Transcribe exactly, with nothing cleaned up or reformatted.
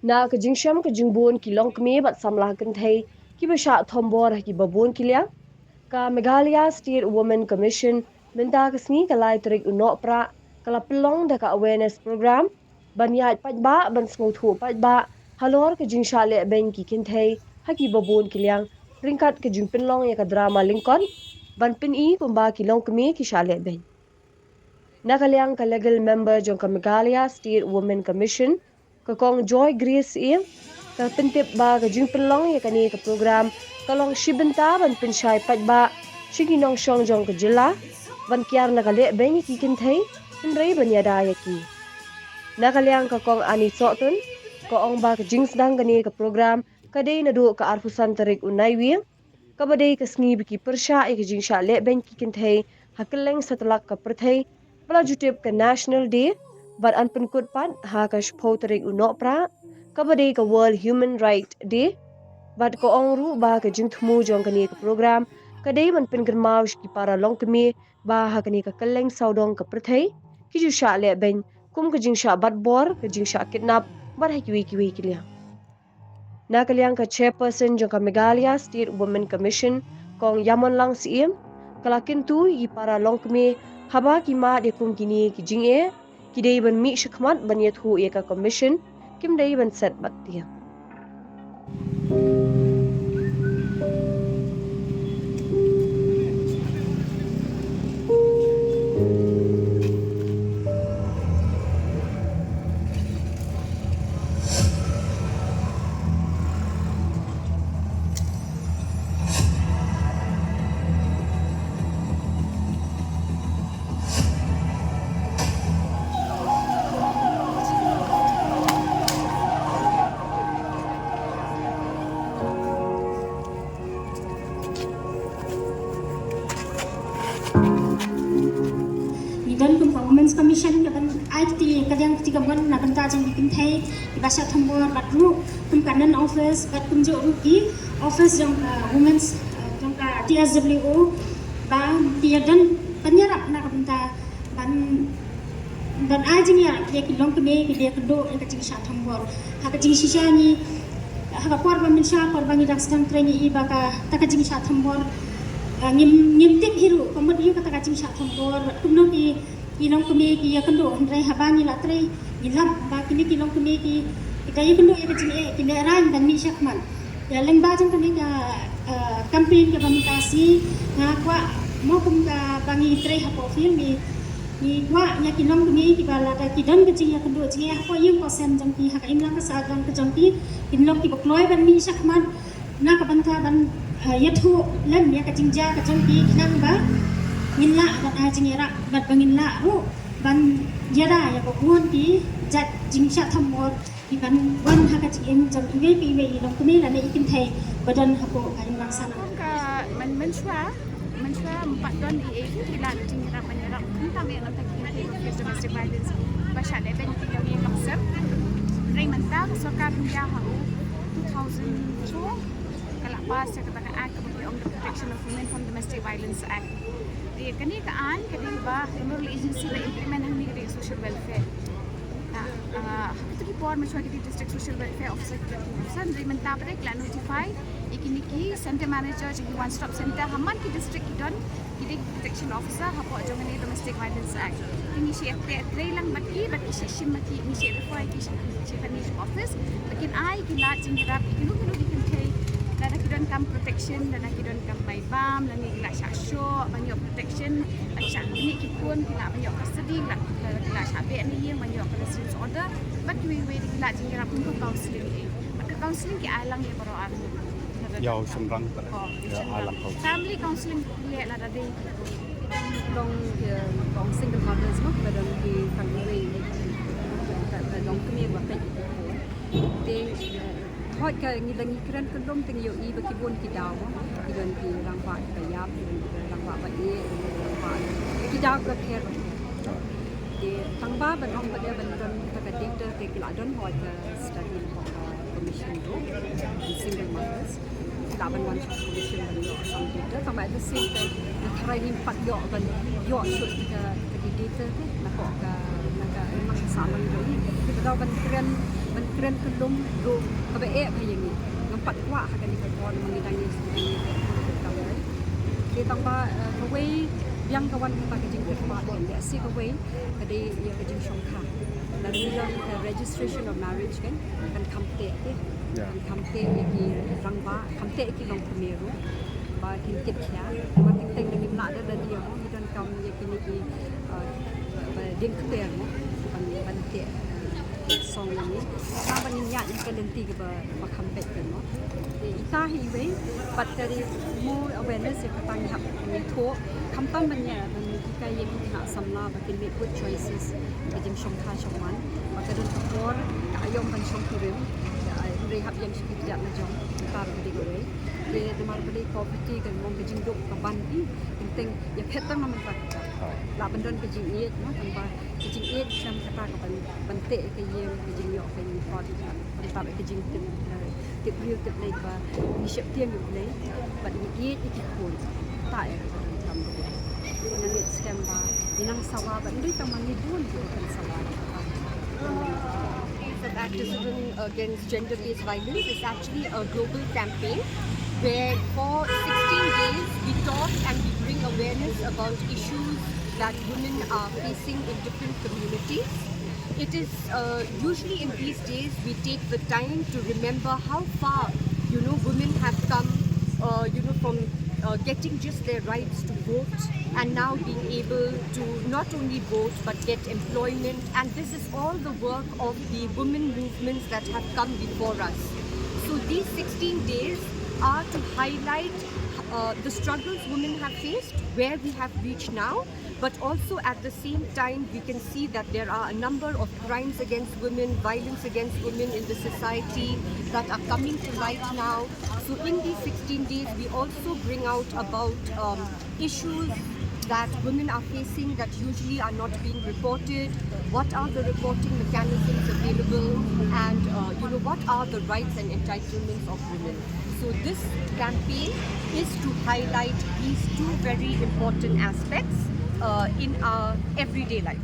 Na ka jingshem ka jingbun ki longkmie bad samla kynthei kiba shah thombor ha kiba bun ki liang, ka Meghalaya State Women Commission mynta ka sngi ka lai tarik u Nohprah ka la pynlong da ka awareness program ban ïaid paidbah ban sngewthuh paidbah halor ka jingshah lehbeiñ ki kynthei ha kiba bun ki liang ryngkat ka jingpynlong ïa ka drama lyngkot ban pyni kumba ki longkmie ki shah lehbeiñ. Na ka liang ka legal member jong ka Meghalaya State Women Commission, ka Kong Joy Grace Syiem, ka pyntip ba ka jingpynlong ïa kane ka program ka long shi bynta ban pynshai paidbah sha ki nongshong jong ka jylla ban kiar na ka lehbeiñ ïa ki kynthei hynrei ban ïada ïa ki. Na ka liang ka Kong Annie Sohtun, ka ong ba ka jingsdang kane ka program ka dei naduh ka arphew san tarik u Naiwieng, kaba dei ka sngi ba ki pyrshah ïa ka jingshah lehbeiñ ki kynthei ha kylleng satlak ka pyrthei, ba la ju tip ka National Day, bad yn pynkut pat ha ka shiphew tarik u Nohprah kaba dei ka World Human Right Day. Bad ka ong ruh ba ka jingthmu jong kane ka program ka dei ban pynkynmaw sha ki para longkmie ba ha kane ka kylleng sawdong ka pyrthei ki ju shah lehbeiñ kum ka jingshah batbor, ka jingshah kidnap bad ha kiwei kiwei ki liang. Na ka liang ka chairperson jong ka Meghalaya State Women Commission, Kong Ïamonlang Syiem, ka la kyntu ïa ki para longkmie haba ki mad ïa kum kine ki jingeh, ki dei ban mih shakhmat ban ïathuh ïa ka commission, kim dei ban set bad tieng. Ngi don kum ka Women's Commission ka ban ai kti ka diang kti ka mon na bynta jong ki kynthei kiba shah thombor bad ruh kum ka NEN office bad kumjuh ruh ki office jong ka Women's, eh, jong ka T S W O ba ki ïa don ban ïarap na ka bynta ban, ban ai jingïarap ïa ki longkmie kiba ïakynduh ïa ka jingshah thombor. Ha ka jingshisha ngi, ha ka por ba mynshuwa, por ba ngi dang sdang trei ngi i ba kata ka jingshah thombor, eh, ngim, ngim tip hi ruh ka mut aïu kata ka jingshah thombor, kumno ki, ki longkmie ki ïakynduh, hynrei haba ngi la trei ngi lap ba kine ki longkmie ki, ki da ïakynduh ïa ka jingeh, ki lehraiñ ban mih shakhmat. Ïa lyngba jong kane ka, eh, campaign kaba mynta shi nga kwah mo kum kaba ngi trei hapoh field ngi, ngi kwah ïa ki longkmie kiba lada ki don ka jingïakynduh jingeh hapoh ïing hapoh sem jong ki ha ka imlang ka sahlang ka jong ki, kin long kiba kloi ban mih shakhmat na ka bynta ban, eh, ïathuh lem ïa ka jingjia ka jong ki khnang ba ngin lah ban ai jingïarap bad ba ngin lah ruh ban ïada ïa ka bun ki jait jingshah thombor. Ki ban wan ha ka jingim jong iwei pa iwei i longkmie lane i kynthei ba don hapoh ka imlang sahlang. Ka myn-, mynshuwa, mynshuwa ym pat don ei ei ki lad jingïarap ban ïarap khamtam ïa nangta ki kynthei ba face domestic violence ba shah lehbeiñ ki ïa u ïing longser. Hynrei mynta ka sorkar India ha u two thousand two ka la pass ïa kata ka act kaba ki ong the Protection of Women from Domestic Violence Act. Te kane ka aiñ ka dei ba ka rural agency ba implement hangne ka dei social welfare. Ah, ah, ha kito ki por mynshuwa ki dei district social welfare officer, ki dei officer, hynrei mynta pat ki la notify ïa kine ki center manager jong ki one stop center ha man ki district ki don ki dei protection officer hapoh jong kane Domestic Violence Act. Te ngi shu ïa trei lang bad ki, bad ngi shu shim bad ki, ngi shu refer ki sha, sha kane sha office ba kin ai ki lad jingïarap ïa kino kino ki kynthei lada ki donkam protection, lada ki donkam bai bam, lane ki la shah shoh ban ïoh protection, ban shah knieh ki khun, ki lah ban ïoh custody, ki lah, ki lah shah beh na ïing ban ïoh ka residence order, bad kiwei kiwei de ki lad jingïarap kum ka counselling eh. Bad ka counselling ki ai lang ïa baroh arngut. Ïa u shynrang pat. Oh, ïa u shynrang. Ai lang counselling. Family counselling ki leh lada dei ki long ki, long single mothers mo, ba don ki kynriew, ba don kmie ba peit. Te, eh, Hooid, ka ngi la ngi kren kyllum te ngi ïohi ba ki bun ki daw, ki don ki rangbah kiba ïap, ki don ki rangbah ba ïeit, ki don ki rangbah, ki daw kiba pher ba pher. Te tang ba ban ong ba dei ban don kata ka data te ki la don hooid ka study na ka commission ruh, single mothers. Ki lah ban wan sha commission ban ïoh some data, tang ba at the same time nga tharai ngim pat ïoh ban ïoh shuh ka, ka data te na ka, na ka, na ka sah long jong ngi. Ki ba daw ban kren, ban kren kyllum ruh kaba eh ba ïa ngi. Ngam pat kwah ha kane ka por namar ngi dang ïa, ngi dang ïa, ngi dang ïa. Te tang ba, eh, kawei biang ka wan kata ka jingkyrpad, lehse kawei ka dei ïa ka jingshongkha. Lada ngi don ka registration of marriage kan, kan kham teh te. Kan kham teh ïa ki rangbah, kham teh ïa ki longkmie ruh ba kin kit khia. Ba teng teng da ngim lah da, da dei mo, ngi donkam ïa kine ki, uh, ba dieng kper mo ban, ban teh, uh, song ïa ngi. Ba ngin ïaid ïa ka lynti kaba, ba kham beit kan mo. Te ita hi iwei, but ka dei more awareness ïa kata ngi hap ngi thoh. Khamtam ban ïa, ban hikai ïa ki khynnah samla ba kin make good choices ha ka jingshongkha shongman. Ba ka don ka por ka aïom ban shongkurim. Hynrei hap ïeng sha ki kjat la jong, kata ruh ka dei kawei. Te namar balei poverty kan long ka jingduk ka ban hi, teng teng ïa phet tang namar kata. Lah ban don ka jingïeit, no, tang ba ka jingïeit shem kata ka ban, ban teh ka ïing, ka jingïoh ka jingpot, ban tap ka jingtip, eh, tip briew tip leit ba ngi sheptieng ïa U Blei bad ngi ïeit ïa ki khun. Kata ïa ka ban kam. Ngi ngeit skhem ba ngi nang sawa bad ngi tang ma ngi bun ki ban sawa. Activism against gender-based violence is actually a global campaign where for sixteen days we talk and we bring awareness about issues that women are facing in different communities. It is, uh, usually in these days we take the time to remember how far, you know, women have come, uh, you know, from, uh, getting just their rights to vote and now being able to not only vote but get employment. And this is all the work of the women movements that have come before us. So these sixteen days are to highlight, uh, the struggles women have faced, where we have reached now, but also at the same time we can see that there are a number of crimes against women, violence against women in the society that are coming to light now. So in these sixteen days we also bring out about, um, issues that women are facing that usually are not being reported, what are the reporting mechanisms available, and, uh, you know, what are the rights and entitlements of women. So this campaign is to highlight these two very important aspects, uh, in our everyday life.